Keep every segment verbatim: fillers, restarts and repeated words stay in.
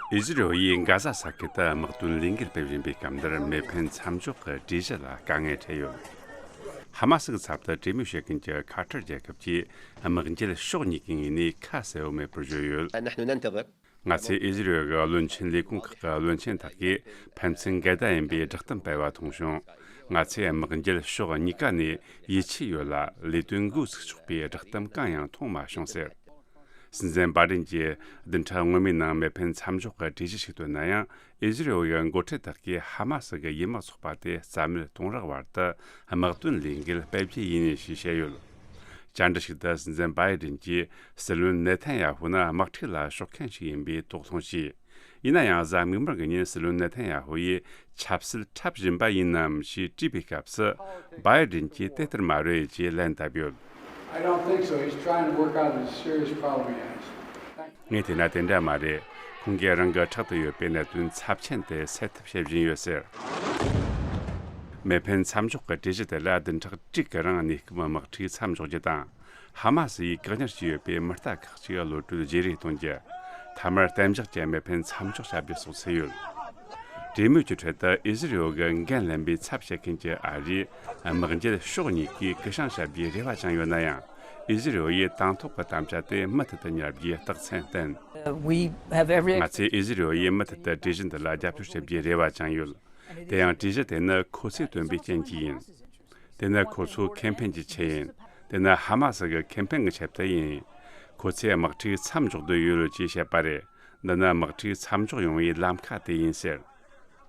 ཨི་ཟི་རེལ་ཡིས་གྷ་ཟ་ས་ཁུལ་དུ་དམག་དོན་ལས་འགུལ་སྤེལ་བཞིན་པའི་སྐབས་འདིར་མེ་འཕེན་མཚམས་འཇོག་གི་གྲོས་གཞི་ལ་དཀའ་ངལ་འཕྲད་ཡོད། ཧ་མ་སི་གི་ཚབ་ཏུ་གྲོས་མོལ་བྱེད་མཁན་གྱི་ཁ་ཐར་རྒྱལ་ཁབ་ཀྱིས་དམག་འཁྱིད་ཕྱོགས་གཉིས་ཀྱི་ངོས་ནས་ཁ་གསལ་བོ་མེད་པར་བརྗོད་ཡོད། نحن ننتظر. ང་ཚོས་ཨི་ཟི་རེལ་གྱི་བློན་ཆེན་ལས་ཁུངས་ཁག་གི་བློན་ཆེན་དག་གིས་ཕན་ཚུན་འགལ་ཟླ་ཡིན་པའི་བསྒྲགས་གཏམ་སྤེལ་བ་མཐོང་བྱུང་། ང་ཚོས་དམག་འཁྱིད་ཕྱོགས་གཉིས་ཀ་ནས་ཡིད་ཆེས་ཡོད་ལ། ལས་དོན་འགོ་ཚུགས་ཆོག་པའི་བསྒྲགས་གཏམ་གང་ཡང་མཐོང་མ་བྱུང་ཟེར། སྲིད་འཛིན་བྷའི་ཌེན་གྱིས་བདུན་ཕྲག་སྔོན་མའི་ནང་མེ་འཕེན་མཚམས་འཇོག་གི་གྲོས་གཞི་ཞིག་བཏོན་ན་ཡང་། ཨི་ཟི་རེལ་གྱི་འགོ་ཁྲིད་དག་གིས་ཧ་མ་སི་གི་ཡུལ་དམག་ཚོགས་པ་དེ་རྩ་མེད་གཏོང་རག་བར་དུ་དམག་དོན་ལས་འགུལ་སྤེལ་རྒྱུ་ཡིན་ཞེས་བཤད་ཡོད། བཅར་འདྲི་ཞིག་ཏུ་སྲིད་འཛིན་བྷའི་ཌེན་གྱིས་སྲིད་བློན་ནེ་ཐན་ཡ་ཧུ་ནི་དམག་འཁྲུག་ལ་ཕྱོགས་མཁན་ཞིག་ཡིན་པའི་དོགས་སློང་བྱས། ཡིན་ན་ཡང་གཟའ་མིག་དམར་གྱི་ཉིན་སྲིད་བློན་ནེ་ཐན་ཡ་ཧུ་ཡིས་ཆབ་སྲིད་འཁྲབ་བཞིན་པ་ཡིན་ནམ་ཞེས་དྲིས་པའི་སྐབས་སུ། བྷའི་ཌེན་གྱིས་དེ་ལྟར་མ་རེད་ཅེས་ལན་བཏབ་ཡོད། I don't think so. He's trying to work out a serious problem he has. ངས་བལྟས་ན་དེ་འདྲ་མ་རེད། ཁོང་གིས་རང་གི་ཕྲག་ཏུ་ཡོད་པའི་གནད་དོན་ཚབས་ཆེན་དེ་སེལ་ཐབས་བྱེད་བཞིན་ཡོད་ཟེར། མེ་འཕེན་མཚམས་འཇོག་གི་གྲོས་གཞི་དེ་ལ་བདུན་ཕྲག་དྲུག་གི་རིང་གནས་སྐབས་དམག་འཁྲུག་མཚམས་འཇོག་རྒྱུ་དང་། ཧ་མ་སི་ཡིས་བཀག་ཉར་བྱས་ཡོད་པའི་མི་རྟ་ཁག་ཅིག་གློད་གྲོལ་བརྗེ་རེས་གཏོང་རྒྱུ། མཐའ་མར་གཏན་འཇགས་ཀྱི་མེ་འཕེན་མཚམས་འཇོག་བྱ་རྒྱུ་སོགས་ཚུད་ཡོད། གྲོས་མོལ་གྱི་ཁྲོད་དུ་ཨི་ཟི་རེལ་གྱི་འགན་ལེན་པའི་ཚབ་བྱེད་མཁན་གྱི་ཨ་རིས་དམག་འཁྱིད་ཕྱོགས་གཉིས་ཀས་གུ་བཤངས་བྱ་རྒྱུའི་རེ་བ་བཅངས་ཡོད་ན་ཡང་། ཨི་ཟི་རེལ་ཡིས་དང་ཐོག་གི་དམ་བཅའ་དེ་མུ་མཐུད་དུ་ཉར་རྒྱུའི་རྟགས་མཚན་བསྟན། We have every ང་ཚོས་ཨི་ཟི་རེལ་ཡིས་མུ་མཐུད་དུ་གྲོས་གཞི་འདི་ལ་རྒྱབ་སྐྱོར་བྱེད་རྒྱུའི་རེ་བ་བཅངས་ཡོད། དེ་ཡང་གྲོས་གཞི་དེ་ནི་ཁོ་ཚོས་བཏོན་པའི་རྐྱེན་གྱིས་ཡིན། དེ་ནི་ཁོ་ཚོའི་ཁེ་ཕན་གྱི་ཆེད་ཡིན། དེ་ནི་ཧ་མ་སི་གི་ཁེ་ཕན་གྱི་ཆེད་དུ་ཡིན། ཁོ་ཚོས་དམག་འཁྲུག་མཚམས་འཇོག་འདོད་ཡོད་ཅེས་བཤད་པ་རེད། འདི་ནི་དམག་འཁྲུག་མཚམས་འཇོག་ཡོང་བའི་ལམ་ཁ་དེ་ཡིན་ཟེར།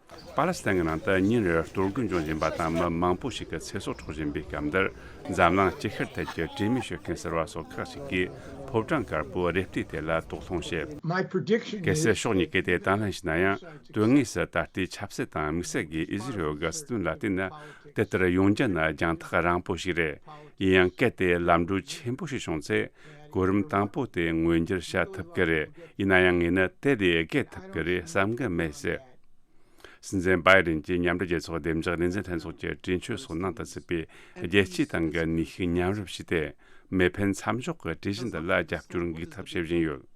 པ་ལི་སི་ཐན་གྱི་ནང་དུ་ཉིན་རེར་གཏོར་རྒོལ་འབྱུང་བཞིན་པ་དང་། མི་མང་པོ་ཞིག་གི་ཚེ་སྲོག་འཕྲོག་བཞིན་པའི་སྐབས་འདིར། འཛམ་གླིང་སྤྱི་ཤར་ཐད་ཀྱི་གྲོས་མོལ་བྱེད་མཁན་ཟུར་པ་སོགས་ཁག་ཅིག་གིས་ཕོ་བྲང་དཀར་པོའི་རེ་ལྟོས་དེ་ལ་དོགས་སློང་བྱེད། My prediction གལ་སྲིད་is ཕྱོགས་གཉིས་ཀས་དེ་དང་ལེན་བྱས་ན་ཡང་། དོན་དངོས་སུ་ད་ལྟའི་ཆབ་སྲིད་དང་དམིགས་བསལ་གྱིས་ཨི་ཟི་རེལ་གྱི་སྲིད་དོན་ལ་བལྟས་ན། དེ་ལྟར་ཡོང་རྒྱུ་ནི་རྒྱང་ཐག་རིང་པོ་ཞིག་རེད། ཡིན་ཡང་གལ་ཏེ་ལམ་འགྲོ་ཆེན་པོ་ཞིག་བྱུང་ཚེ། གོ་རིམ་དང་པོ་དེ་མངོན་འགྱུར་བྱ་ཐུབ་ཀྱི་རེད། ཡིན་ན་ཡང་ངས་ནི་དེ་ལས་བརྒལ་ཐུབ་ཀྱི་རེད་བསམ་གྱི་མེད་ཟེར། སྲིད་འཛིན་བྷའི་ཌེན་གྱིས་མཉམ་འབྲེལ་རྒྱལ་ཚོགས་བདེ་འཇགས་ལས་འཛིན་ལྷན་ཚོགས་ཀྱི་གྲོས་ཆོད་སོགས་ནང་དུ་ཚུད་པའི་རྒྱལ་སྤྱིའི་སྟེང་གི་ནུས་ཤུགས་མཉམ་རུབ་བྱས་ཏེ། མེ་འཕེན་མཚམས་འཇོག་གི་གྲོས་གཞི་འདི་ལ་རྒྱབ་སྐྱོར་འགུག་ཐབས་བྱེད་བཞིན་ཡོད།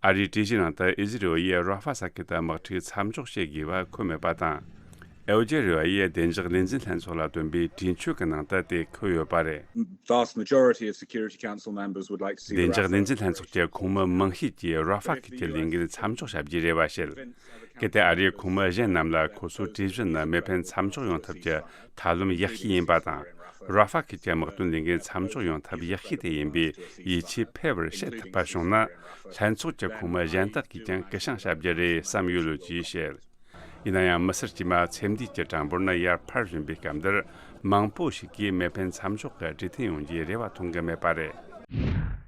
ཨ་རིའི་གྲོས་གཞིའི་ནང་དུ་ཨི་ཟི་རེལ་ཡིས་ར་ཧྥ་ས་ཁུལ་དུ་དམག་འཁྲུག་མཚམས་འཇོག་བྱེད་དགོས་པ་འཁོད་མེད་པ་དང་། ཨལ་ཇེ་རི་ཡ་ཡིས་བདེ་འཇགས་ལས་འཛིན་ལྷན་ཚོགས་ལ་བཏོན་པའི་གྲོས་ཆོད་ཀྱི་ནང་དུ་དེ་འཁོད་ཡོད་པ་རེད། Vast majority of Security Council members would like to see བདེ་འཇགས་ལས་འཛིན་ལྷན་ཚོགས་ཀྱི་ཁོངས་མི་མང་ཤོས་ཀྱིས་ར་ཧྥ་ཁུལ་གྱི་ལས་འགུལ་མཚམས་འཇོག་བྱ་རྒྱུའི་རེ་བ་བྱེད། གལ་ཏེ་ཨ་རིའི་ཁོངས་མི་གཞན་རྣམས་ལ་ཁོ་ཚོའི་གྲོས་གཞི་ནི་མེ་འཕེན་མཚམས་འཇོག་ཡོང་ཐབས་ཀྱི་ཐབས་ལམ་ཡག་ཤོས་ཡིན་པ་དང་། ར་ཧྥ་ཁུལ་གྱི་དམག་དོན་ལས་འགུལ་མཚམས་འཇོག་ཡོང་ཐབས་ཡག་ཤོས་དེ་ཡིན་པའི་ཡིད་ཆེས་འཕེར་བར་བྱེད་ཐུབ་པ་བྱུང་ན། ལྷན་ཚོགས་ཀྱི་ཁོངས་མི་གཞན་དག་གིས་ཀྱང་གུ་བཤངས་བྱ་རྒྱུ་རེད་བསམ་ཡོད་ལོས་ཀྱིས་བཤད། ཡིན་ན་ཡང་། མི་སེར་དཀྱུས་མ་ཚེ་འདས་ཀྱི་གྲངས་འབོར་ནི་ཡར་འཕར་བཞིན་པའི་སྐབས་འདིར། མང་པོ་ཞིག་གིས་མེ་འཕེན་མཚམས་འཇོག་གི་གྲོས་མཐུན་ཡོང་རྒྱུའི་རེ་བ་མཐོང་གི་མེད་པ་རེད།